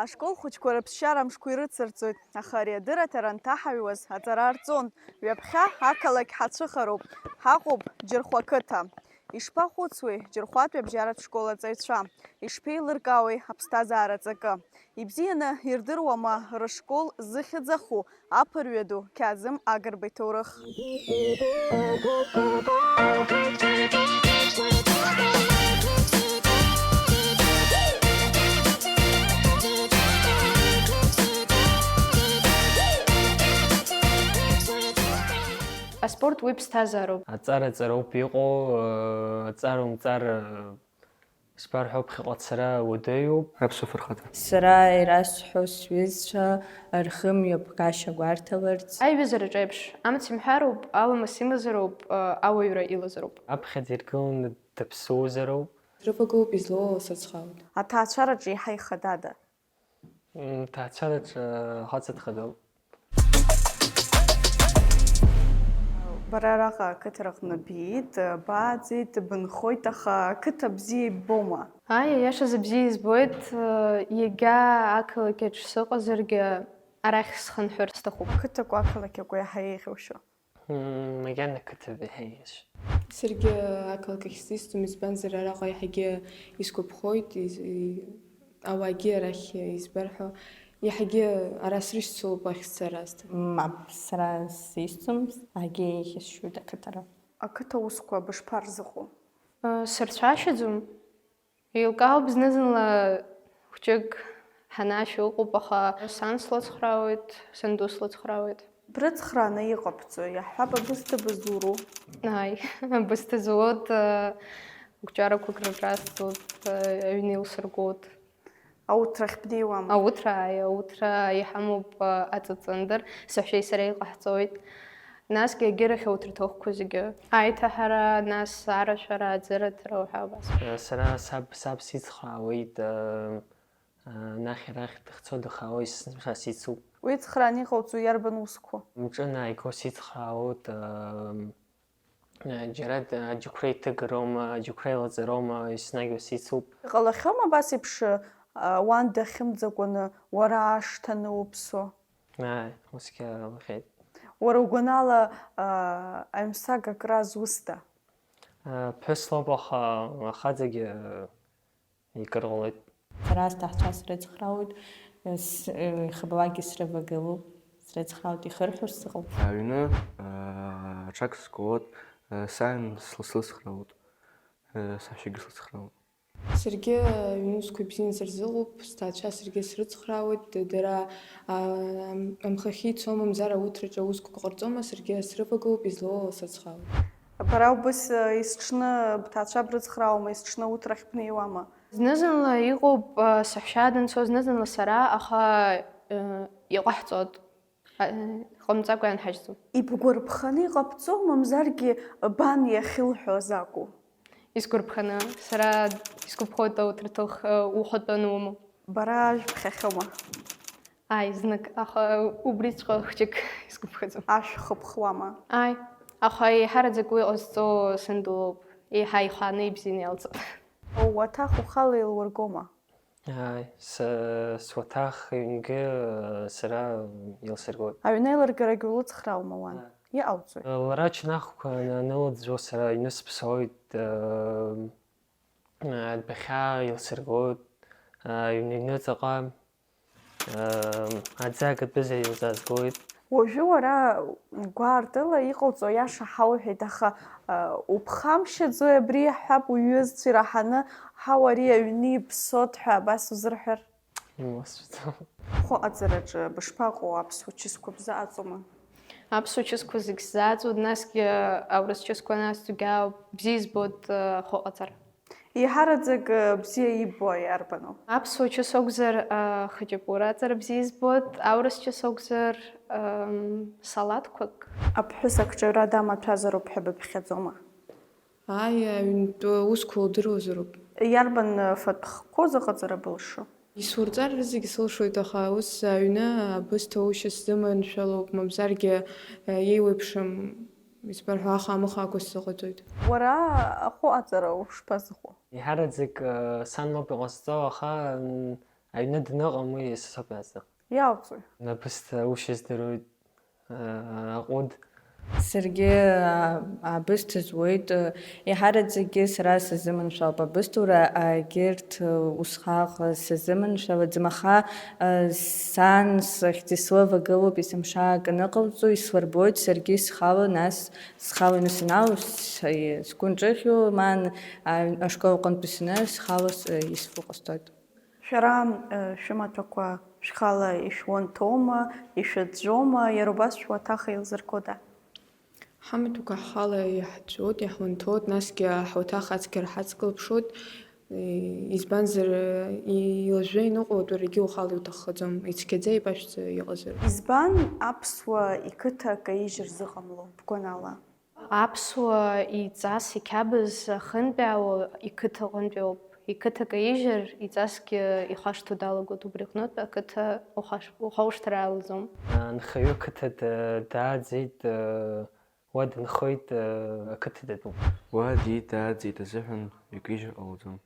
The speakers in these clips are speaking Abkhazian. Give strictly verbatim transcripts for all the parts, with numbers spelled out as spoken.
Ашкол хәыҷқәа рыԥсшьара амшқәа ирыцырҵоит, аха ари адырраҭара анҭаҳаҩуаз аҵара арҵон. Ҩаԥхьа ақалақь ҳацәыхароуп, ҳаҟоуп Џьырхәа қыҭа. Ишԥахәыцуеи Џьырхәатәи абжьаратә школ аҵаҩцәа? Ишԥеилыркаауеи аԥсҭазаара аҵакы? Ибзианы ирдыруама рышкол зыхьӡ аху аԥырҩы ду Қьаазым Агрба иҭоурых? Аспорт уи ԥсҭазаароуп. Аҵара ҵароуп иҟоу, аҵара умҵар, Исбарҳәо, ԥхьаҟа ацара уадаҩуп. Аԥсуа фырхаҵа. Сара ирасҳәо сҩызцәа рхы мҩаԥгашьа гәарҭаларц. Аиҩызараҿ еиԥш, амц имҳәароуп, аламыс имазароуп, ауаҩра илазароуп. Аԥхьаӡа иргыланы даԥсуозароуп. Срывагылоуп, излоу аласырцхраауеит. Аҭаацәараҿы еиҳа ихадада. М, ҭаацәараҿы хаҵа дхадоуп. Бара араҟа ақыҭа рҟны биит, бааӡеит, бынхоит, аха ақыҭа бзиа иббома? Аи, аиашазы бзиа избоит, иагьа ақалақь аҿы сыҟазаргьы, арахь схынҳәыр сҭахуп. Қыҭақәа ақалақь акәу еиҳа еиӷьушьо? М, макьана қыҭа еиҳа еиӷьушьо. Саргьы ақалақь ахь сисӡом, избанзар, араҟа еиҳагьы исгәаԥхоит, из-, и-, ауаагьы арахь избар ҳәа, иаҳагьы ара срышьцылоуп уахь сцар азҭа. Мап, сара сисӡом, егьа еиӷьасшьоит ақыҭара. Ақыҭа усқәа бышԥарзыҟоу? Сырцәашьаӡом. Еилкаауп, зны-зынла хәҷык ҳанашәа ыҟоуп, аха сан слыцхраауеит, санду слыцхраауеит. Брыцхрааны иҟабҵо, иаҳҳәап, абысҭа бызуру? Ааи, абысҭа зуоит, гәҿарақәак рҿасҵоит, аҩны илсыргоит. Ауҭрахь бнеиуама? Ауҭра, ааи, ауҭра иҳамоуп, аҵыҵындыр, саҳәшьеи сареи иҟаҳҵоит. Насгьы агьырахь ауҭраҭыхқәа зегьы. Аиҭаҳара, нас арашәара, аӡыраҭара уҳәа абас. Сара саб, саб сицхраауеит, анахь-арахь дыхцо дыхаауеит, сцәа сицуп. Уи цхрааны иҟауҵо иарбан усқәоу? Мҿы анааиго сицхраауеит, џьара аџьықәреи ҭыгароума, аџьықәреи лаҵароума, еснагь ус ицуп. Иҟалахьоума абас еиԥш, уан дахьымӡакәаны уара ашҭа ануԥсо? Ааи, усгьы алахьеит. Уара угәанала, аа, аҩмсаг акра зусҭа? Ԥҳәыс лоуп, аха ахаҵагьы икыр ҟалоит. Сара сҭаацәа срыцхраауеит, с-, ихабалакгьы срывагылоуп, срыцхраауеит, ихырҳәар сыҟоуп. Аҩны, аа, аҽак сгоит, сааин сла-, слыцхраауеит, саҳәшьагьы слыцхраауеит. Саргьы аҩнусқәа ибзианы сырзыҟоуп, сҭаацәа саргьы срыцхраауеит, дара, аа, амхахьы ицома, мамзар ауҭраҿы аусқәак ҟарҵома, саргьы срывагылоуп, излоу ала срыцхраауеит. Бара убыс, э, есҽны бҭаацәа брыцхраауама, есҽны ауҭрахь бнеиуама? Зны-зынла иҟоуп, э, саҳәшьа данцо, зны-зынла сара, аха, э, иҟаҳҵоит. А, иҟамҵакәа ианҳажьӡом. Ибгәарԥханы иҟабҵо, мамзаргьы бан иахьылҳәоз акәу? Исгәарԥханы, сара исгәаԥхоит ауҭраҭых, э, ухатәы анумоу. Бара ажә ԥхьахьоума? Ааи, знык, аха убриҵәҟьа хәҷык исгәаԥхаӡом. Ашә хыԥхуама? Ааи, аха еиҳараӡак уи ҟазҵо санду лоуп, еиҳа ихааны ибзианы иалҵуеит. Уаҭах ухала еилургома? Ааи, са, суаҭах ҩнгьы, сара илсыргоит. Аҩны аилыргарагьы улыцхраауама уан? Ааи. Иҟауҵои? Лара ачанахқәа анылыӡәӡәо сара аҩны сыԥсоит, э, адәахьы илсыргоит, э, аҩны аҩныҵаҟа, э, аӡы акатәызар илзаазгоит. Уажәы уара гәаартыла иҟауҵо аиаша ҳауҳәеит, аха, э, уԥхамшьаӡои абри иаҳҳәап, уҩызцәа ираҳаны, ҳауа ари аҩны иԥсоит ҳәа абас узырҳәар? Имуасҳәаӡом. Ахәы аҟаҵараҿы бышԥаҟоу, аԥсуа чысқәа бзаҵома? Аԥсуа чысқәа зегь сзааӡоит, насгьы аурыс чысқәа насҭогьы бзиа избоит, э, ахәы аҟаҵара. Еиҳараӡак, э, бзиа иббо иарбану? Аԥсуа чыс акәзар, э, хачапура аҵара бзиа избоит, аурыс чыс акәзар, эм, салаҭқәак. Аԥҳәыс акҿаҩра дамаҭәазароуп ҳәа быԥхьаӡома? Ааи, аҩнтәы усқәа лдыруазароуп. Иарбан, э, фатә хкқәоу зыҟаҵара былшо? Исурҵар рызегь сылшоит, аха ус аҩны абысҭа ушьа сзыманшәалоуп, мамзаргьы, э, еиуеиԥшым, избар ҳәа, аха амыхакәа сзыҟаҵоит. Уара ахәы аҟаҵара ушԥазыҟоу? Еиҳараӡак, э, сан лоуп иҟазҵо, аха, м, Аҩны дныҟам уи, са соуп иаазныҟ. Иалҵуеи? Абысҭа ушьа здыруеит, аҟәыд. Саргьы абысҭа зуеит, еиҳараӡакгьы сара сазыманшәалап абысҭоура, егьырҭ усҟак сазыманшәалаӡам, аха сан сахьӡ исывагылоуп, есымша акы ныҟалҵо, исурбоит, саргьы схала, нас схала аҩны санаауа, сгәы нҿыӷьу, маан ашкол аҟынтәи саннеи, схала исфо ҟасҵоит. Шәара шәымаҭәақәа шәхала ишәуанҭоума, ишәаӡәӡәоума, иара убас шәуаҭах еилзыргода? Ҳамаҭәақәа ҳхала иаҳӡәӡәоит, иаҳуанҭоит, насгьы ҳуаҭах ацқьара ҳацклаԥшуеит, избанзар, илажәжәа иныҟәо атәарагьы ухала иуҭаххаӡом, ицқьаӡа ибашәӡа иҟазар. Избан аԥсуа иқыҭа каижьыр зыҟамло, бгәанала? Аԥсуа иҵас иқьабз ахынтәаауа иқыҭа аҟынтәи ауп. Иқыҭа каижьыр, иҵасгьы ихашҭуа далагоит, убри аҟнытә ақыҭа ухаш-, ухаушҭыр алаӡом. Анхаҩы ақыҭа да-, дааӡеит, уа дынхоит, ақыҭа датәуп. Уа диит, дааӡеит азыҳәан икаижьыр ҟалаӡом.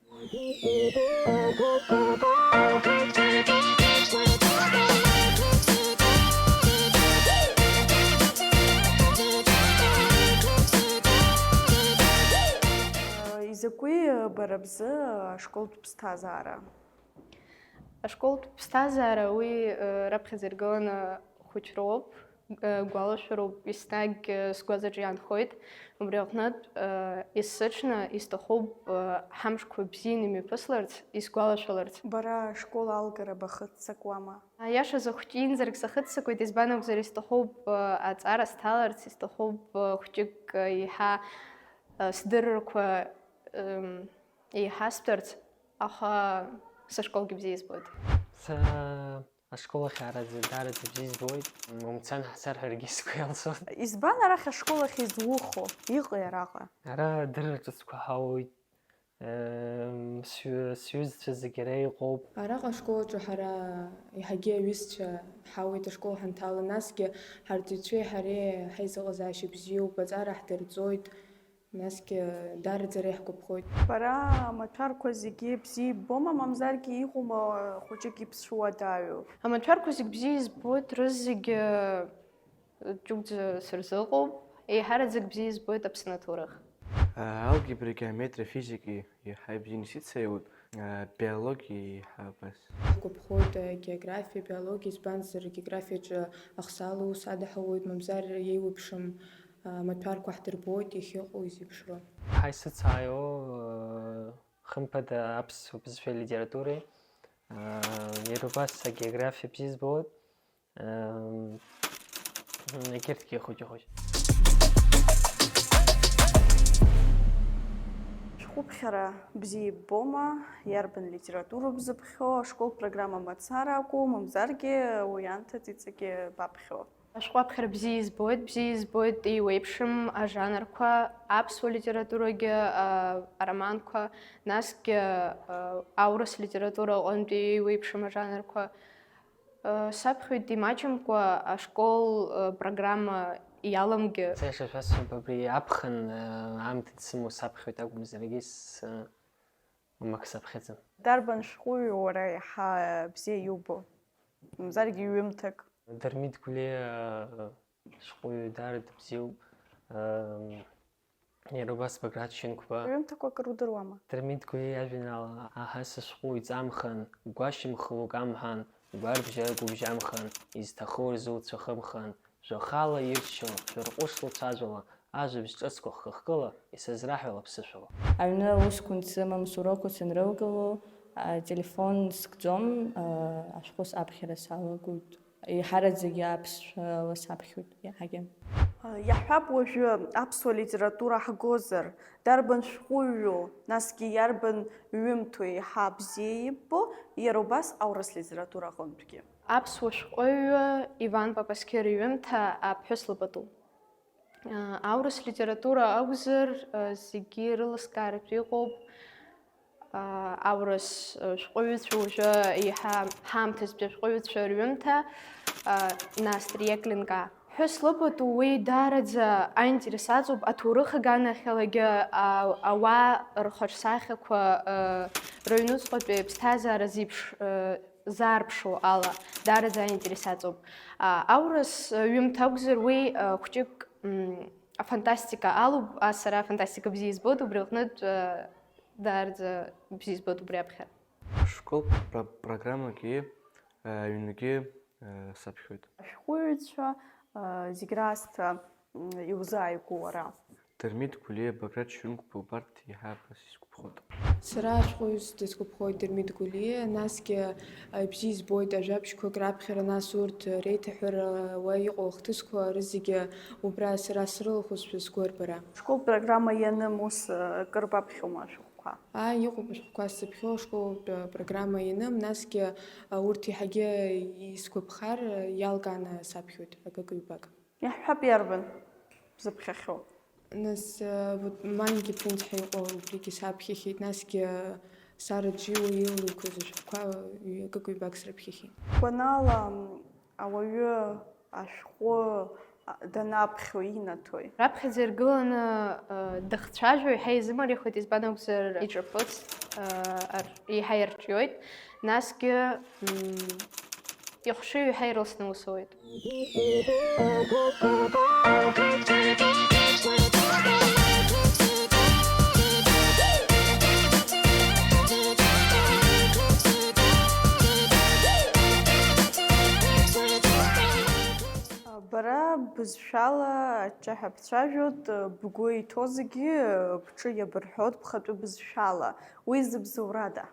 Изакәи бара бзы ашколтә ԥсҭазаара? Ашколтә ԥсҭазаара уи, э, раԥхьаӡа иргыланы хәыҷроуп, э, гәалашәароуп, еснагь, э, сгәаҵаҿы иаанхоит. Убри аҟнытә, э, есыҽны исҭахуп, э, ҳамшқәа бзианы имҩаԥысларц, исгәалашәаларц. Бара ашкол алгара бахыццакуама? Аиашазы хәҷы иинзаргь сахыццакуеит, избан акәзар, исҭахуп, э, аҵара сҭаларц, исҭахуп, э, хәҷык, э, еиҳа, э, сдыррақәа, эм, еиҳастәырц, аха сышколгьы бзиа избоит. Са ашкол ахь аараӡа, даараӡа бзиа избоит. Умцан ҳцар ҳәаргьы сгәы иалсуан. Избан арахь ашкол ахь изухо? Иҟеи араҟа? Ара дырра ҿыцқәа ҳауеит. Эм, сҩы-, сҩызцәа зегь ара иҟоуп. Араҟа ашкол аҿы ҳара еиҳагьы аҩызцәа ҳауеит ашкол ҳанҭала, насгьы ҳарҵаҩцәеи ҳареи ҳаизыҟазаашьа бзиоуп, аҵара ҳдырҵоит, насгьы даараӡа ара иаҳгәаԥхоит. Бара амаҭәарқәа зегьы бзиа иббома, мамзаргьы иҟоума хәыҷык иԥсуадаҩу? Амаҭәарқәа зегь бзиа избоит, рызегь ҷыгәӡа сырзыҟоуп, еиҳараӡак бзиа избоит Аԥсны аҭоурых. Алгебра, геометриа, физика еиҳа ибзианы исыцеиуеит, биологиа еиҳа абас. Ҳгәаԥхоит географиа, биологиа, избанзар, географиаҿы ахсаала аус адаҳауеит, мамзар еиуеиԥшым амаҭәарқәа ҳдырбоит, иахьыҟоу изеиԥшроу. Ҳа исыцааиуоу, хымԥада, аԥсуа бызшәеи алитературеи, иара убас агеографиа бзиа избоит. Егьырҭгьы хәыҷы-хәыҷы. Шәҟәыԥхьара бзиа иббома, иарбан литература бзыԥхьо, ашкол программа мацара акәу, мамзаргьы уи анҭыҵ иҵегьы баԥхьо? Ашәҟәыԥхьара бзиа избоит, бзиа избоит еиуеиԥшым ажанрқәа, аԥсуа литературагьы, ароманқәа, насгьы аурыс литература аҟынтәи еиуеиԥшым ажанрқәа. Саԥхьоит имаҷымкәа ашкол программа иаламгьы. Саша шәасҳәап, абри аԥхын аамҭа дсымоу саԥхьоит акәымзаргьы, с-, уамак саԥхьаӡам. Дарбан шәҟәыҩҩы уара еиҳа бзиа иубо? Мамзаргьы ҩымҭак. Дырмит Гәлиа шәҟәыҩҩы даара дыбзиоуп. Иара убас Баграт Шьынқәба. Ҩымҭақәак рудыруама? Дырмит Гәлиа иажәеинраала Аҳа сышәҟәы уиҵамхан, гәашьамх лукамҳан, гәарбжьа гәыбжьамхан, изҭаху рзуцәахымхан, жәахала ирччо, шәырҟәышла цәажәала, ажәабжь ҿыцқәа хкы-хкыла, исызраҳәала ԥсышәала. Аҩны аусқәа ансымам, сурокқәа санрылгало, ателефон скӡом, ашәҟәы саԥхьара салагоит. Еиҳараӡагьы аԥсшәала саԥхьоит иаҳагьы. Иаҳҳәап, уажәы аԥсуа литература ҳгозар, дарбан шәҟәыҩҩу, насгьы иарбан ҩымҭоу еиҳа бзиа иббо, иара убас аурыс литература аҟынтәгьы? Аԥсуа шәҟәыҩҩы Иван Папасқьыр иҩымҭа Аԥҳәыс лпату. Аурыс литература акәзар, зегьы рылыскааратә иҟоуп. Аурыс шәҟәыҩҩцәа, уажәы еиҳа ҳаамҭазтәи ашәҟәыҩҩцәа рҩымҭа, Настриа Клинка. Ԥҳәыс лыпату уи даараӡа аинтерес аҵоуп, аҭоурых аганахьалагьы ауаа рхаҿсахьақәа рыҩнуҵҟатәи аԥсҭазаара зеиԥш заарԥшуа ала, даараӡа аинтерес аҵоуп. А, аурыс, а, ҩымҭа акәзар, уи, а, хәҷык, м, афантастика алоуп, а, сара афантастика бзиа избоит, убри аҟнытә, а, даараӡа бзиа избоит убри аԥхьара. Ашкол пра-, программагьы, а, аҩнгьы, а, саԥхьоит. Ашәҟәыҩҩцәа, а, зегь раасҭа, м, иузааигәоу уара. Дырмит Гәлиа, Баграт Шьынқәба, убарҭ иаҳа абас исгәаԥхоит. Сара ашәҟәыҩҩцәа дысгәаԥхоит Дырмит Гәлиа, насгьы, а, ибзиа избоит ажәабжьқәак раԥхьара, нас урҭ реиҭаҳәара уа иҟоу ахҭысқәа рызегьы убра сара срылахәызшәа сгәы арбара. Школ программа ианым ус, а, кыр баԥхьома ашәҟәқәа? Ааи, иҟоуп ашәҟәқәа сзыԥхьо ашколтә, а, программа ианым, насгьы, а, урҭ еиҳагьы исгәаԥхар, а, иалкааны саԥхьоит акык-ҩбак. Иаҳҳәап, иарбан бзыԥхьахьоу? Нас, э, вот, Манги принц ҳәа иҟоу убригьы саԥхьахьеит, насгьы, э, Сара Џьиуа илыҩқәаз ашәҟәқәа, э, акык-ҩбак срыԥхьахьеит. Гәанала, м, ауаҩы ашәҟәы, а, данаԥхьо инаҭои? Раԥхьаӡа иргыланы, э, дахцәажәо иаҳа изымариахоит, избан акәзар, иҿаԥыц, э, ар-, еиҳа иарҿиоит, насгьы, м, ихшыҩ еиҳа ирылсны аус ауеит. Бара бызшәала аҷҷаҳәа бцәажәоит, бгәы иҭоу зегьы бҿы иабырҳәоит бхатәы бызшәала. Уи зыбзоурада?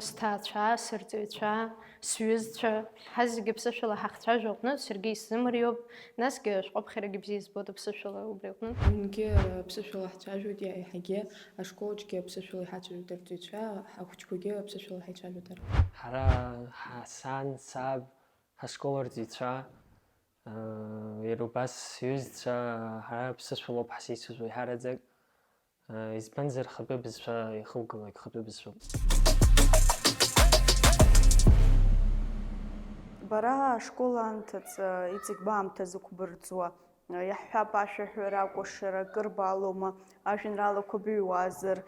Сҭаацәа, сырҵаҩцәа, сҩызцәа, ҳазегьы ԥсышәала ҳахцәажәо аҟнытә, саргьы исзымариоуп, насгьы ашәҟәыԥхьарагьы бзиа избоит аԥсышәала убри аҟнытә. Аҩнгьы ԥсышәала ҳцәажәоит иа-, иаҳагьы, ашколаҿгьы ԥсышәала иҳацәажәоит арҵаҩцәа, ҳахәыҷқәагьы ԥсышәала ҳаицәажәоит ара. Ҳара, ҳа-, сан, саб, ҳашкол арҵаҩцәа, иара убас сҩызцәа, ҳара ԥсышәалоуп ҳзеицәажәо еиҳараӡак. Избанзар, хатәы бызшәа ихылгалак хатәы бызшәоуп. Бара ашкол аамҭаҵ, иҵегь баамҭа зықәбырӡуа, иаҳҳәап, ашәаҳәара, акәашара акыр балоума, ажәеинраалақәа быҩуазар,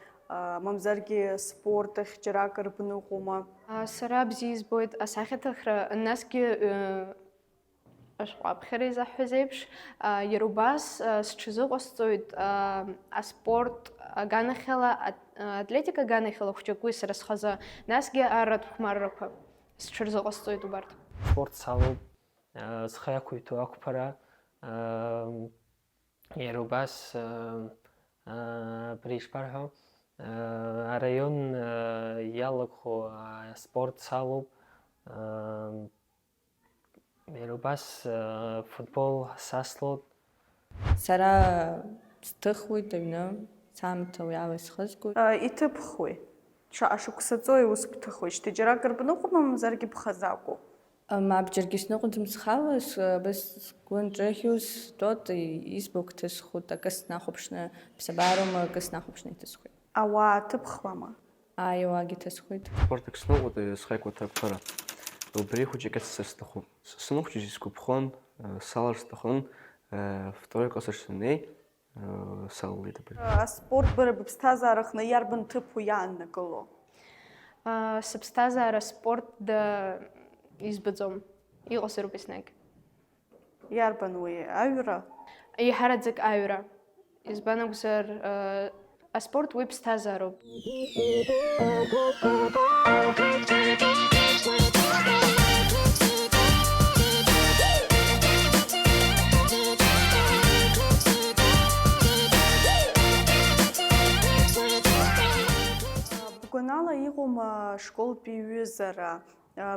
мамзаргьы спорт ахь џьаракыр бныҟәома? Сара бзиа избоит асахьаҭыхра, насгьы, Ашәҟәы аԥхьара изаҳҳәаз еиԥш, а, иара убас, а, сҽазыҟасҵоит, а, аспорт аганахьала, ат-, а, атлетика аганахьала хәҷык уи сара схазы, насгьы арратә хәмаррақәа сҽырзыҟасҵоит убарҭ. Спорт салоуп, а, схы иақәиҭу ақәԥара, а, иара убас, а, а, абри ишԥарҳәо, а, араион, а, иалагхо, а, аспорт салоуп, а, Иара убас, э, футбол саслоит. Сара сҭыхуеит аҩны, саамҭа уи ала исхызгоит. Э, иҭыбхуеи? Шаҟа шықәса ҵуеи ус бҭыхуеижьҭеи? Џьаракыр бныҟәома, мамзаргьы бхаӡакәу? Э, мап, џьаргьы сныҟәаӡом схала, с-, абас сгәы нҿыӷьу стәоуп, и-, избо ак ҭысхуеит, акы снахәаԥшны, ԥсабароума, акы снахәаԥшны иҭысхуеит. Ауаа ҭыбхуама? Ааи, ауаагьы ҭысхуеит. Спорт ак сныҟәоит, схы иақәиҭу ақәԥара. Убри хәыҷык ацәцар сҭахуп. С-, саныхәҷыз исгәаԥхон, э, салар сҭахын, э, второй класс аҿы саннеи, э, салалеит абри. Аспорт бара быԥсҭазаараҟны иарбан ҭыԥу иааннакыло? А, сыԥсҭазаара спорт да избаӡом. Иҟазароуп еснагь. Иарбан уи, аҩра? Еиҳараӡак аҩра. Избан акәзар, э, аспорт уи ԥсҭазаароуп. Бгәанала иҟоума ашколтәи ҩызара?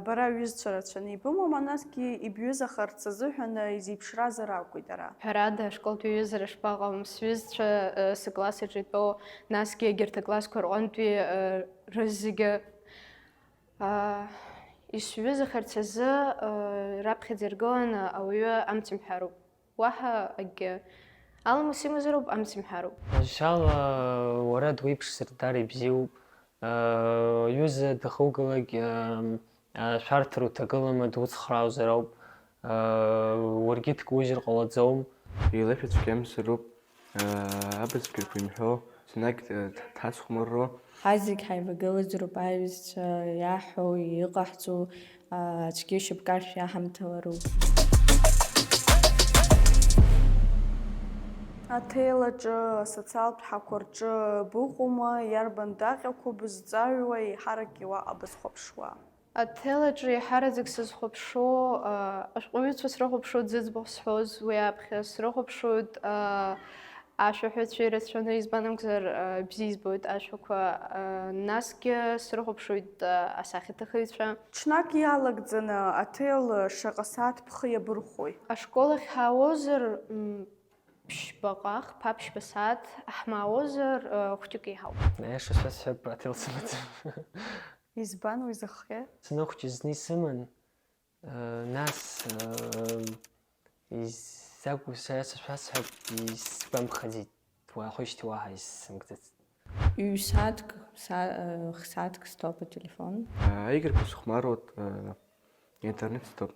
Бара ҩызцәа рацәаны ибымоума, насгьы ибҩызахарц азыҳәан изеиԥшразар акәу дара? Ҳәарада, ашколтәи ҩызара шԥаҟам, сҩызцәа, э, сыкласс аҿы итәоу, насгьы егьырҭ аклассқәа рҟынтәи, э, рызегьы, а, исҩызахарц азы, э, раԥхьаӡа иргыланы ауаҩы амц имҳәароуп. Уаҳа акгьы. Аламыс имазароуп, амц имҳәароуп. Ажәжәала, уара дуеиԥшзар дара ибзиоуп. Ҩыза дахугалак, шәарҭара уҭагылама, дуцхраауазар ауп. Уаргьы дкужьыр ҟалаӡом. Илашәа цәгьамзароуп, абацәгьарқәа имҳәо, ҽнак дҳацхәмарро. Ҳазегь ҳаивагылазароуп аиҩызцәа иаҳәо, иҟаҳҵо, аӡәгьы шьапкаршә иаҳамҭалароуп. Аҭел аҿы, асоциалтә ҳақәа рҿы быҟоума, иарбан даҟьақәоу бызҵаҩуа, еиҳаракгьы уаҟа бызхәаԥшуа? Аҭел аҿы еиҳараӡак сызхәаԥшуа, а, ашәҟәыҩҩцәа срыхәаԥшуеит, зыӡбахә сҳәоз уи аԥхьа, срыхәаԥшуеит, а, ашәаҳәаҩцәа ирацәаны, избан акәзар, а, бзиа избоит ашәақәа, а, насгьы срыхәаԥшуеит, а, асахьаҭыхыҩцәа. Ҽнак иалагӡаны аҭел шаҟа сааҭ бхы иабырхәои? Ашкол ахь ҳаауозар, м, ԥшьбаҟа, хԥа-ԥшьба сааҭ ҳмаауозар, а, хәҷык еиҳауп. Аиаша сҳәар сҳәап, аҭел сымаӡам. Избан уи зыхҟьа? Сынахәҷыз зны исыман, э, нас, э, изакәу сара сашәасҳәап, исгәамԥхаӡеит, уаахәышьҭи уаҳа исымкӡацт. Ҩ-сааҭк, са-, э, х-сааҭк стоп ателефон. Аиграқәа сыхәмаруеит, э, интернет стоп.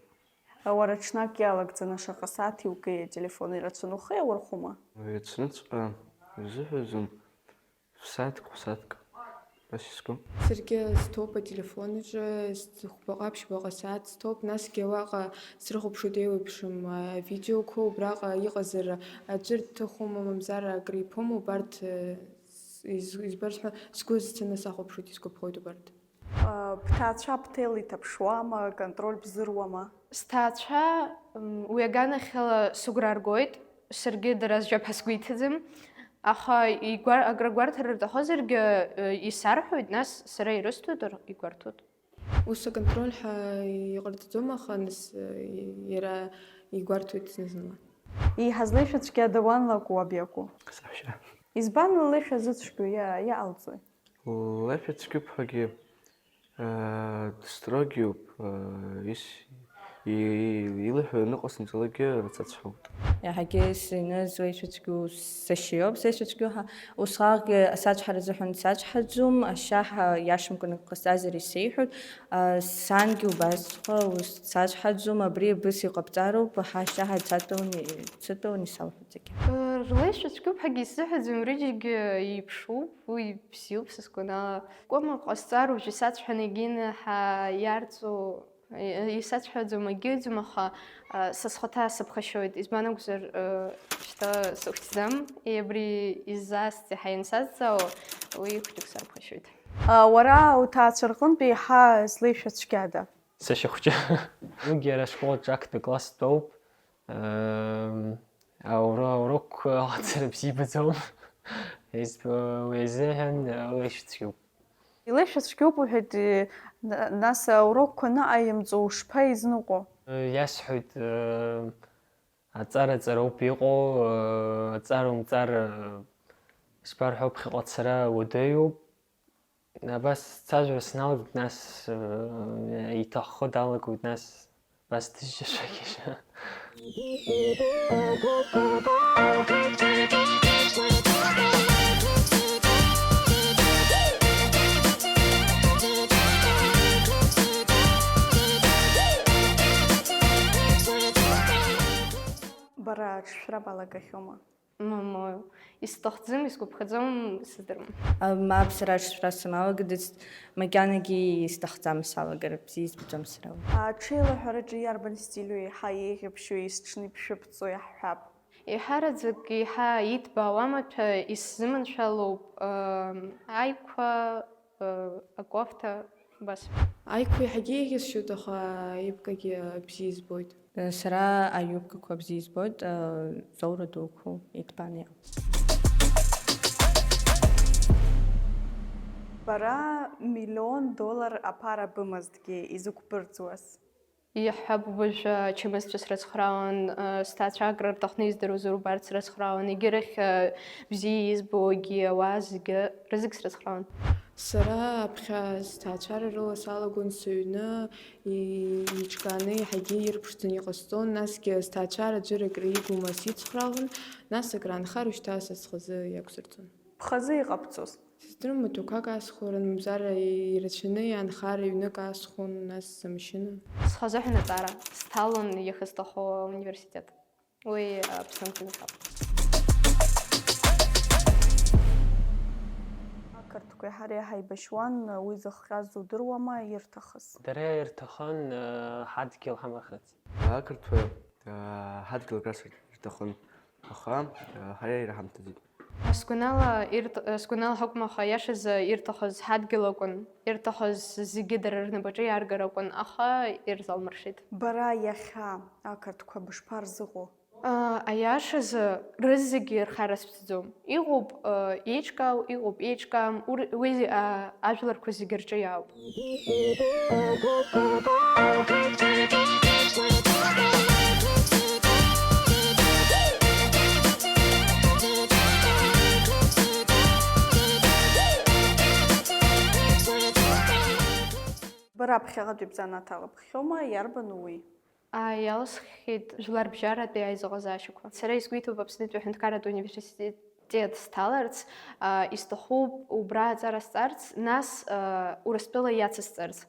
Уара ҽнак иалагӡаны шаҟа сааҭ иукы ателефон ирацәаны ухы иаурхәума? Ирацәаныҵәҟьа узыҳәаӡом. Фсаҭк, хәсаҭк, убас искым. Саргьы стәоуп ателефон аҿы, хәбаҟа-ԥшьбаҟа сааҭ стәоуп, насгьы уаҟа срыхәаԥшуеит еиуеиԥшым авидеоқәа, убраҟа иҟазар аӡәыр дҭыхума, мамзар акриԥома, убарҭ, э, с-, из-, избар сҳәа, сгәы зцаны сахәаԥшуеит, исгәаԥхоит убарҭ. Бҭаацәа бҭел иҭаԥшуама, аконтроль бзыруама? Сҭаацәа, м, уи аганахьала сыгәра ргоит, саргьы дара зжьап ҳәа сгәы иҭаӡам, аха игәар-, акры гәарҭар рҭахозаргьы, э, исарҳәоит, нас сара ирысҭоит, р-, игәарҭоит. Ус аконтроль ҳәа иҟарҵаӡом, аха нас, э, иара игәарҭоит зны-зынла. Еиҳа злеишәа цәгьада уан лакәу, уаб иакәу? Саҳәшьа. Избан ллеишәа зыцәгьоу иа-, иаалҵуеи? Ллеишәа цәгьоуп ҳәагьы, э, строгиуп, э, ис-, и-, и-, илыҳәо аныҟасымҵалакгьы рацәацәоуп. Иаҳагьы сыҩны злеишәа цәгьоу сашьа иоуп, злеишәа цәгьоу ҳәа. Усҟакгьы асацәҳара азыҳәан дсацәҳаӡом, ашьшьаҳа иашамкәан акы ҟасҵазар исеиҳәоит. А, сангьы убасҵәҟьа, ус дсацәҳаӡом, абри абыс иҟабҵароуп, ҳашьшьаҳа дсадтәалан, дсыдтәалан исалҳәаӡагьы. Рлеишәа цәгьоуп ҳәагьы исзыҳәаӡом, рыџьагьы еиԥшуп, уи бзиоуп са сгәанала. Кәама ҟасҵар уажә исацәҳаны егьины ҳа иарҵу, и-, исацәҳәаӡом, агьыӡом, аха, а, са схаҭа сыԥхашьоит, избан акәзар, а, шьҭа сыхәҷӡам, и абри иззаасҵеи ҳәа иансазҵаауа, уи хәҷык сарԥхашьоит. А, уара уҭаацәа рҟынтә еиҳа злеишәа цәгьада? Сашьа хәҷы. Уигьы ара ашкол аҿы актәи класс дтәоуп. Ам, ауро-, аурокқәа алҵра бзиа ибаӡом. Изб-, уи азыҳәан, а, леишәа цәгьоуп. Илеишәа цәгьоуп уҳәеит, и-, на-, нас аурокқәа аныҟаимҵо ушԥаизныҟәо? Иасҳәоит, а, аҵара ҵароуп иҟоу, а, аҵара умҵар, а, исбарҳәо ԥхьаҟа ацара уадаҩуп. Абас сцәажәара сналагеит, нас, э, иҭаххо далагоит, нас абас дыжьжьашәагьежьа. Бара аҿшәра балагахьоума? Мамоу, исҭахӡам, исгәаԥхаӡом, сыздырам. А, мап, сара аҿшәра самалагаӡацт, макьанагьы исҭахӡам салагар, бзиа избаӡом сара уи. Аҽеилаҳәараҿы иарбан стилю еиҳа еиӷьыбшьоу, есҽны ишәыбҵо иаҳҳәап? Еиҳараӡак еиҳа иҭбаау амаҭәа исзыманшәалоуп, ам, аиқәа, акофта, убас. Аиқәа еиҳагьы еиӷьасшьоит, аха аиубкагьы бзиа избоит. Сара аиубкақәа бзиа избоит, зоура дуқәоу иҭбааны иҟоу. Бара миллион доллар аԥара бымазҭгьы изықәбырӡуаз? Иаҳҳәап, уажәы ачымазцәа срыцхраауан, сҭаацәа акры рҭахны издыруазар убарҭ срыцхраауан, егьырахь, бзиа избо, егьи ауаа зегьы рызегь срыцхраауан. Сара аԥхьа сҭаацәара рыла салагон сыҩны, и-, еиҿкааны иаҳагьы ирԥшӡаны иҟасҵон, насгьы сҭаацәара ӡәыр акры игума сицхраауан, нас акраанхар ушьҭа са схазы иақәсырҵон. Бхазы иҟабҵоз? Сыздырам, маҭәақәак аасхәарын, мамзар ирацәаны иаанхар ҩнык аасхәон, нас амашьына. Схазы ҳәынҭқарра сҭалон иахьысҭаху ауниверситет. Уи, а, Аԥсны акәзар акәхап. Ақырҭқәеи ҳареи ҳаибашьуан, уи зыхҟьаз удыруама, ирҭахыз? Дара ирҭахын, э, ҳадгьыл ҳамырхыц. Ақырҭқәа, э, ҳадгьыл акрасыр рҭахын, аха, э, ҳара ираҳамҭаӡеит. Сгәанала ирҭ-, сгәанала ҳакәым, аха иашазы ирҭахыз ҳадгьыл акәын, ирҭахыз зегьы дара рнапаҿы иааргар акәын, аха ирзалмыршеит. Бара иахьа ақырҭқәа бышԥарзыҟоу? Аиашазы, рызегьы рхарас ԥҵӡом. Иҟоуп еиҿкаау, иҟоуп еиҿкаам, уи ажәларқәа зегьы рҿы иаауп. Бара ԥхьаҟатәи бзанааҭ албххьоума, иарбану уи? Иалсхит жәларбжьаратәи аизыҟазаашьақәа. Сара исгәеиҭоуп Аԥснытәи аҳәынҭқарратә университет сҭаларц, исҭахуп убра аҵара сҵарц, нас Урыстәыла иацысҵарц.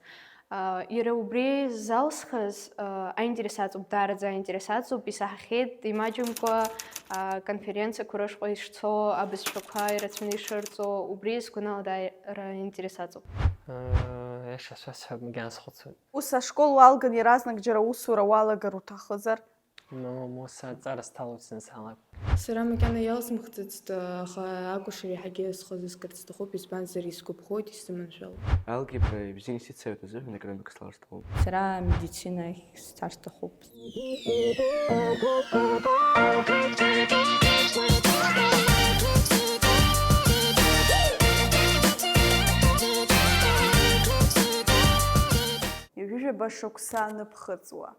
Иара убри залсхыз аинтерес аҵоуп, даараӡа аинтерес аҵоуп, исаҳахьеит имаҷымкәа конференциақәа рышҟа ишцо, абызшәақәа ирацәаны ишырҵо, убри сгәанала даара аинтерес аҵоуп. Иаша сҳәап, макьана схәыцуеит. Ус ашкол уалган иаразнак џьара усура уалагар уҭахызар? Мамоса аҵара сҭалоит санцалак. Сара макьана иалсмыхӡацт, аха акәашара иаҳагьы схы азыскырц сҭахуп, избанзар исгәаԥхоит, исзыманшәалоит. Алгебра ибзианы исиццаҩт азыҳәан акырынтә слар сҭахуп. Сара амедицина ахь сцар сҭахуп. Ҩажәижәаба шықәса аныԥхыҵуа,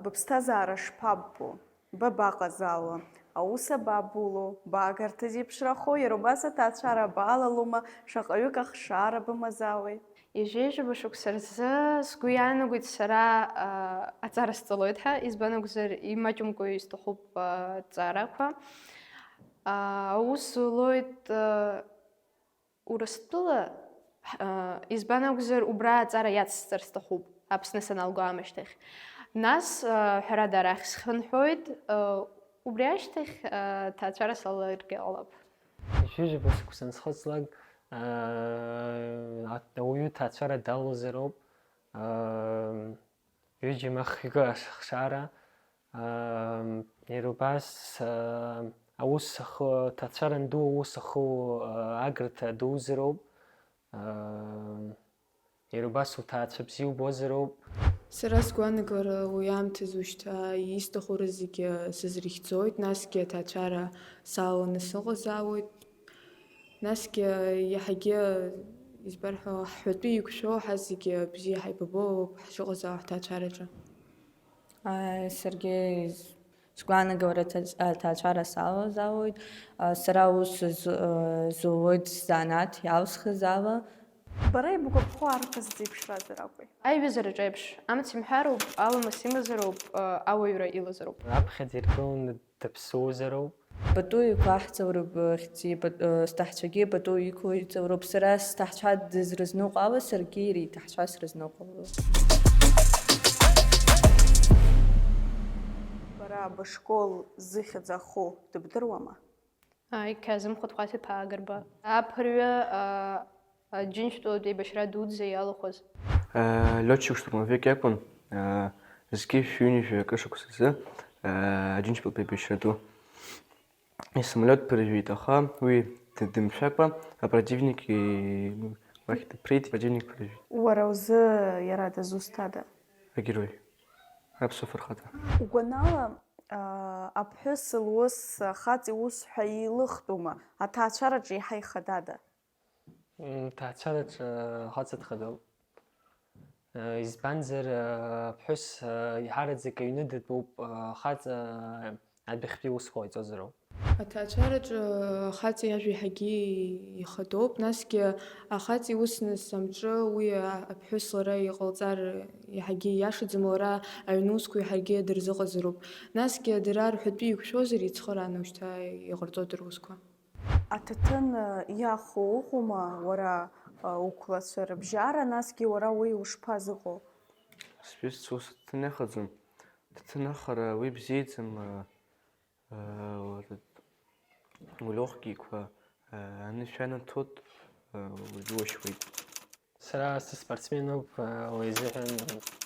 быԥсҭазаара шԥаббо? Ба баҟазаауа? Аус абабуло? Баагарҭа зеиԥшрахо? Иара убас аҭаацәара баалалома? Шаҟаҩык ахшара бымазаауеи? Ҩажәижәаба шықәса рзы сгәы иаанагоит сара, а, аҵара сҵалоит ҳәа, избан акәзар, имаҷымкәа исҭахуп, а, ҵарақәа. А, аус зулоит, а, Урыстәыла, а, избан акәзар, убра аҵара иацсҵар сҭахуп, Аԥсны саналго аамышьҭахь. Нас, а, ҳәарада, арахь схынҳәуеит, а, убри ашьҭахь, а, ҭаацәара салаларгьы ҟалап. Ҩажәижәаба шықәса ансхыҵлак, аа, ауаҩы ҭаацәара далоузароуп, аа, ҩыџьа махк ахшара, аа, иара убас, аа, аус ахы, ҭаацәара анду аус аху, аа, агырҭа дуузароуп, аа, Иара убас уҭаацәа бзиа убозароуп. Сара сгәаанагара уи аамҭазы ушьҭа исҭаху рызегьы сызрыхьӡоит, насгьы аҭаацәара салаланы сыҟазаауеит. Насгьы иаҳагьы, избар ҳәа, ҳҳәатәы иқәшәо, ҳазегьы бзиа ҳаибабо ауп ҳшыҟазаауа ҳҭаацәараҿы. Ааи, саргьы с-, сгәаанагара аҭац-, аҭаацәара салазаауеит. А, сара аус з-, а, зулоит сзанааҭ иалсхыз ала. Бара ибгәаԥхо арԥыс дзеиԥшразар акәи? Аиҩызараҿ еиԥш, амц имҳәароуп, аламыс имазароуп, а, ауаҩра илазароуп. Аԥхьаӡа иргыланы даԥсуозароуп. Пату иқәаҳҵароуп, хьӡи пат-, э, сҭаҳцәагьы пату иқәиҵароуп, сара сҭаҳцәа дызрызныҟәало, саргьы иара иҭаҳцәа срызныҟәало. Бара бышкол зыхьӡ аху дыбдыруама? Ааи, Қьаазым Хәыҭхәаҭ-иԥа Агрба. Аԥырҩы, а, Аџьынџьтәылатә еибашьра дуӡӡа иалахәыз. Лиотчик штурмовик иакәын, зқьи шәи ҩынҩажәи акы шықәсазы, Аџьынџьтәылатә еибашьра ду. Исамолиот ԥыржәеит, аха уи д-, дымшәакәа, апротивник и-, уахь дыԥрит, апротивник ԥыржәеит. Уара узы иара дызусҭада? Агерой. Аԥсуа фырхаҵа. Угәанала, аа, аԥҳәыс лус, ахаҵа иус ҳәа еилыхтәума, аҭаацәараҿы еиҳа ихадада? М, ҭаацәараҿы ахаҵа дхадоуп. Э, избанзар, э, аԥҳәыс, э, еиҳараӡак аҩны дытәоуп, э, ахаҵа адәахьтәи аусқәа ҟаиҵозароуп. Аҭаацәараҿы ахаҵа иажәа еиҳагьы ихадоуп, насгьы ахаҵа иусны амҿы уи а-, аԥҳәыс лара иҟалҵар еиҳагьы ииашаӡам, лара аҩны усқәа еиҳагьы дырзыҟазароуп. Насгьы дара рҳәатәы иқәшәозар, ицхырааны ушьҭа иҟарҵоит русқәа. Аҭаҭын, э, иахәо уҟоума уара, э, уқәлацәа рыбжьара, насгьы уара уи ушԥазыҟоу? Сҩызцәа ус аҭаҭын иахаӡом. Аҭаҭын ахара уи бзиаӡам, э, э, улегкиқәа, э, анышә ианаҭоит, уажәы уашьуеит. Сара сыспортсменуп, уи азыҳәан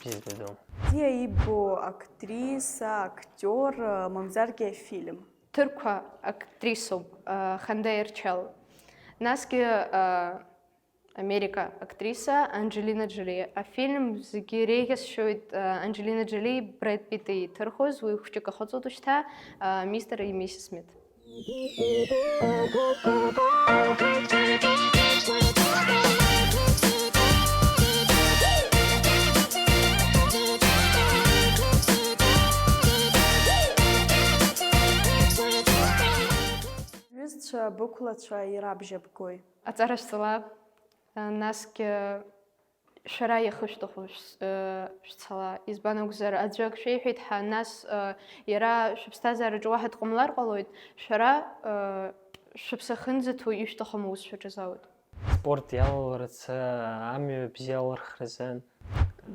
бзиа збаӡом. Бзиа иббо актриса, актиор, мамзаргьы афильм. Ҭырқәа актрисоуп, Хандеи Арчел. Насгьы Америка актриса Анджелина Джоли. Афильм зегьы реиӷьасшьоит Анджелина Джоли Брэд Питти иҭырхыз, уи хәҷык ахыҵуеит ушьҭа, Мистер и Миссис Смит. Ҩызцәа бықәлацәа ирабжьабгои? Аҵара шәҵала, насгьы шәара иахышәҭаху шәс- шәцала. Избан акәзар, аӡәы ак шәеиҳәеит ҳәа, нас иара шәыԥсҭазаараҿы уаҳа дҟамлар ҟалоит, шәара шәыԥсы ахьынӡаҭоу ишәҭахым аус шәаҿызоуит. Спорт иалаларц, амҩа бзиа алырхразы.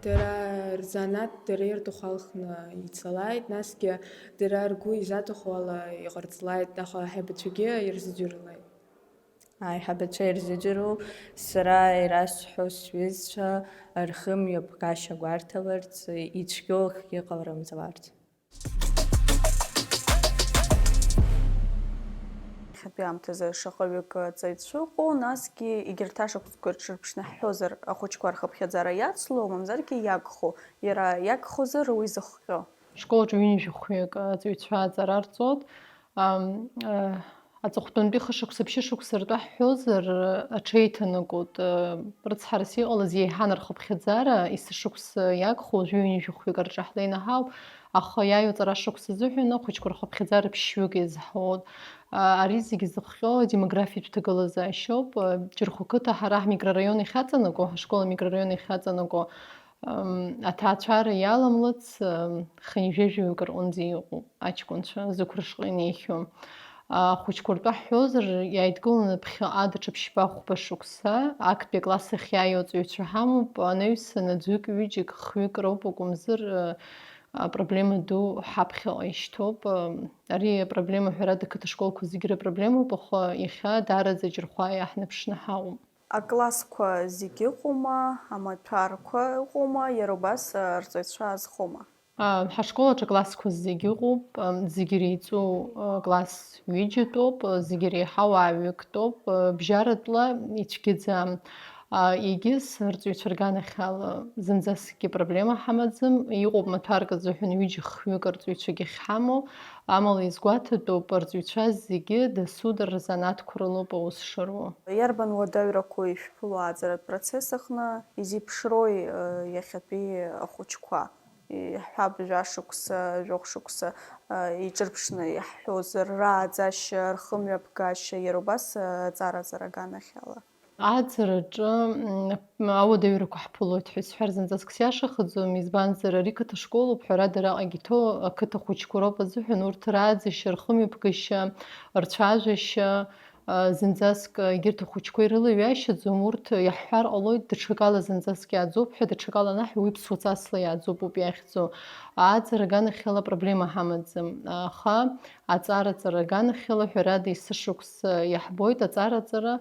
Дара рзанааҭ дара ирҭаху алхны ицалааит, насгьы дара ргәы изаҭаху ала иҟарҵалааит, аха аҳәабацәагьы ирзыӡырҩлааит. Аиҳабацәа ирзыӡырҩу, сара ирасҳәо сҩызцәа рхымҩаԥгашьа гәарҭаларц, ицәгьоу акгьы ҟаларымҵаларц. Иахьатәи аамҭазы шаҟаҩык ҵаҩцәа ыҟоу, насгьы егьырҭ ашықәсқәа рҿырԥшны ҳҳәозар, ахәыҷқәа рхыԥхьаӡара иацло, мамзаргьы иагхо, иара иагхозар уи зыхҟьо. Ашкол аҿы ҩынҩажәи хәҩык аҵаҩцәа аҵара рҵоит. Ам, э, Аҵыхәтәантәи хышықәса, ԥшьышықәса ртәы ҳҳәозар, аҽеиҭанакуеит. Рыцҳарас иҟалаз еиҳан рхыԥхьаӡара, есышықәса иагхо уажәы ҩынҩажәи хәҩык рҿы ҳлеины ҳауп, аха иааиуа ҵара шықәса азыҳәан ахәыҷқәа рхыԥхьаӡара ԥшьҩык иазҳауеит. Ари зегьы зыхҟьо адемографиатә ҭагылазаашьоуп. Ҷырхәа қыҭа ҳара ҳмикрораион иахьаҵанакуа, ҳашкол амикрораион иахьаҵанакуа, Ам, аҭаацәара иаламлац, ам, хынҩажәаҩык рҟынӡа иҟоуп аҷкәынцәа, зықә рышҟа инеихьоу. Ахәыҷқәа ртәы ҳҳәозар, иааидкыланы ԥхьаҟа даҽа ԥшьба-хәба шықәса, актәи акласс ахь иааиуа аҵаҩцәа ҳамоуп, анаҩсан аӡәык, ҩыџьак, хҩык роуп, акәымзар, а, апроблема ду ҳаԥхьаҟа ишьҭоуп. Ам, ари апроблема, ҳәарада, ақыҭа школқәа зегьы рыпроблемоуп, аха иахьа даараӡа Џьырхәа иаҳнаԥшны ҳаҟоуп. Аклассқәа зегьы ыҟоума, амаҭәарқәа ыҟоума, иара убас, а, рҵаҩцәа азхома? А, ҳашкол аҿы аклассқәа зегьы ыҟоуп, ам, зегьы иреиҵоу, а, класс ҩыџьатәоуп, а, зегьы иреиҳау ааҩыктәоуп, а, бжьаратәла ицәгьаӡам. А, егьыс рҵаҩцәа рганахьала зынӡаскгьы проблема ҳамаӡам, иҟоуп маҭәарк азыҳәан ҩыџьа-хҩык рҵаҩцәагьы ахьҳамоу, амала изгәаҭатәуп, рҵаҩцәа зегьы дасу дара рзанааҭқәа рылоуп аус шыруа. Иарбан уадаҩрақәоу ишәԥыло аҵаратә процесс аҟны, изеиԥшрои, э, иахьатәи ахәыҷқәа? Иаҳҳәап, жәашықәса, жәохә шықәса, э, иҿырԥшны иаҳҳәозар, рааӡашьа, рхымҩаԥгашьа, иара убас, э, аҵараҵара аганахьала. Аҵараҿы, м, ауадаҩрақәа ҳԥылоит ҳәа исҳәар зынӡаск сиашахаӡом, избанзар, ари қыҭа школуп, ҳәарада, араҟагь иҭоу ақыҭа хәыҷқәа роуп азыҳәан, урҭ рааӡашьа, рхымҩаԥгашьа, рцәажәашьа, а, зынӡаск, а, егьырҭ ахәыҷқәа ирылаҩашьаӡом, урҭ иаҳҳәар ҟалоит, даҽакала зынӡаск иааӡоуп ҳәа, даҽакала анаҳәа, уи ԥсуа ҵасла иааӡоуп ауп иахьӡу. Ааӡара аганахьала проблема ҳамаӡам, аха аҵараҵара аганахьала, ҳәарада, есышықәса иаҳбоит аҵараҵара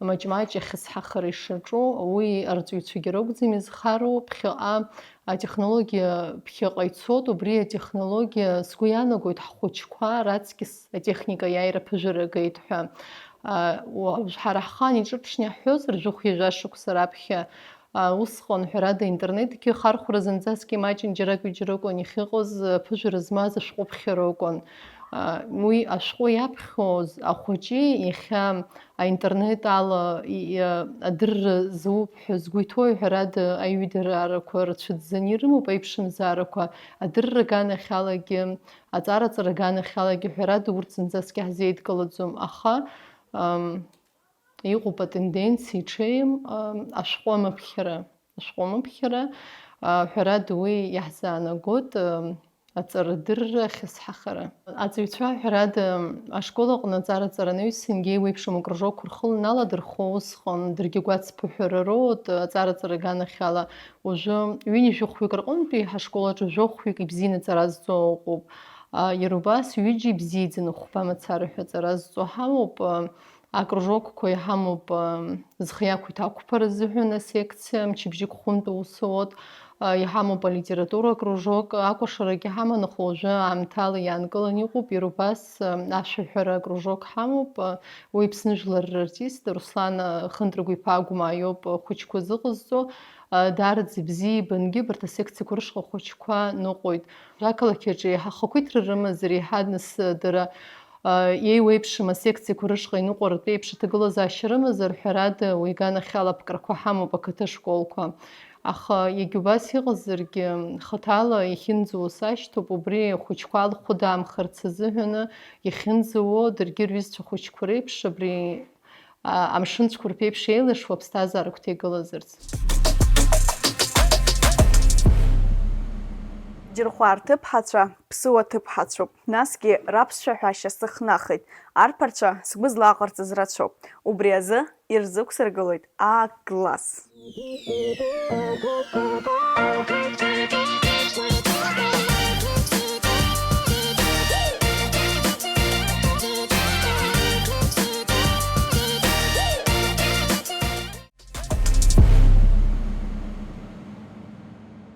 маҷ-маҷ ахьысҳахара ишаҿу, уи арҵаҩцәагьы ракәӡам изхароу, ԥхьаҟа атехнологиа ԥхьаҟа ицоит, убри атехнологиа, сгәы иаанагоит, ҳхәыҷқәа раҵкьыс атехника аиааира аԥыжәара агеит ҳәа. А, уа-, ҳара ҳхы аниҿырԥшны иаҳҳәозар, жәохә ҩажәа шықәса раԥхьа, а, усҟан, ҳәарада, интернетгьы хархәра зынӡаск имаҷын, џьарак-ҩыџьаракәын иахьыҟаз, аԥыжәара змаз ашәҟәыԥхьара акәын. А, уи ашәҟәы иаԥхьоз ахәыҷы иахьа аинтернет ала и-, и-, адырра зуп ҳәа згәы иҭоу, ҳәарада, аҩыдараарақәа рацәаӡаны ирымоуп аиԥшымзаарақәа, адырра аганахьалагьы, аҵараҵара аганахьалагьы, ҳәарада, урҭ зынӡаск иаҳзеидкылаӡом, аха, ам, иҟоуп атенденциа ҽеим, ам, ашәҟәы амыԥхьара. Ашәҟәы амыԥхьара, а, ҳәарада, уи иаҳзаанагоит, ам, аҵарадырра ахьысҳахара. Аҵаҩцәа, ҳәарада, ашкол аҟны аҵараҵара анаҩсангьы еиуеиԥшым акружокқәа рхылан аладырхәуа усҟан, даргьы гәацԥыҳәара роуеит, аҵараҵара аганахьала уажәы ҩынҩажәи хәҩык рҟынтәи ҳашкол аҿы жәохәҩык ибзианы аҵара зҵо ыҟоуп. А, иара убас ҩыџьа ибзиаӡаны хәба мацара ҳәа аҵара зҵо ҳамоуп. А, Акружокқәа иҳамоуп, ам, зхы иақәиҭ ақәԥара азыҳәан асекциа, мчыбжьык хәынтә аус ауеит, а, иҳамоуп алитература акружок, акәашарагьы ҳаман, аха уажәы аамҭала иаанкыланы иҟоуп, иара убас, ам, ашәаҳәара акружок ҳамоуп, а, уи Аԥсны жәлар рартист Руслан, а, Хынтрыгә-иԥа Агәмаа иоуп, а, хәыҷқәа зыҟазҵо, а, даараӡа ибзиа ибангьы абарҭ асекциақәа рышҟа ахәыҷқәа ныҟәоит. Ақалақь аҿы еиҳа хақәиҭра рымазар, еиҳа нас, а, дара Еиуеиԥшым асекциақәа рышҟа иныҟәартә еиԥш аҭагылазаашьа рымазар, ҳәарада, уи иганахьала аԥкрақәа ҳамоуп ақыҭа школқәа. Аха егьа убас иҟазаргьы, хаҭала иахьынӡауа сашьҭоуп, убри ахәыҷқәа алхәыдаамхарц азыҳәаны иахьынӡауо, даргьы рҩызцәа хәыҷқәа реиԥш абри, а, амшын цәқәырԥеиԥш еилашуа аԥсҭазаара агәҭа игылазарц. Џьырхәаа рҭыԥҳацәа ԥсыуа ҭыԥҳацәоуп, насгьы раԥсшәа ҳәашьа сыхнахит, арԥарцәа сгәы злаҟарҵаз рацәоуп, убри азы ирзықәсыргылоит А-класс.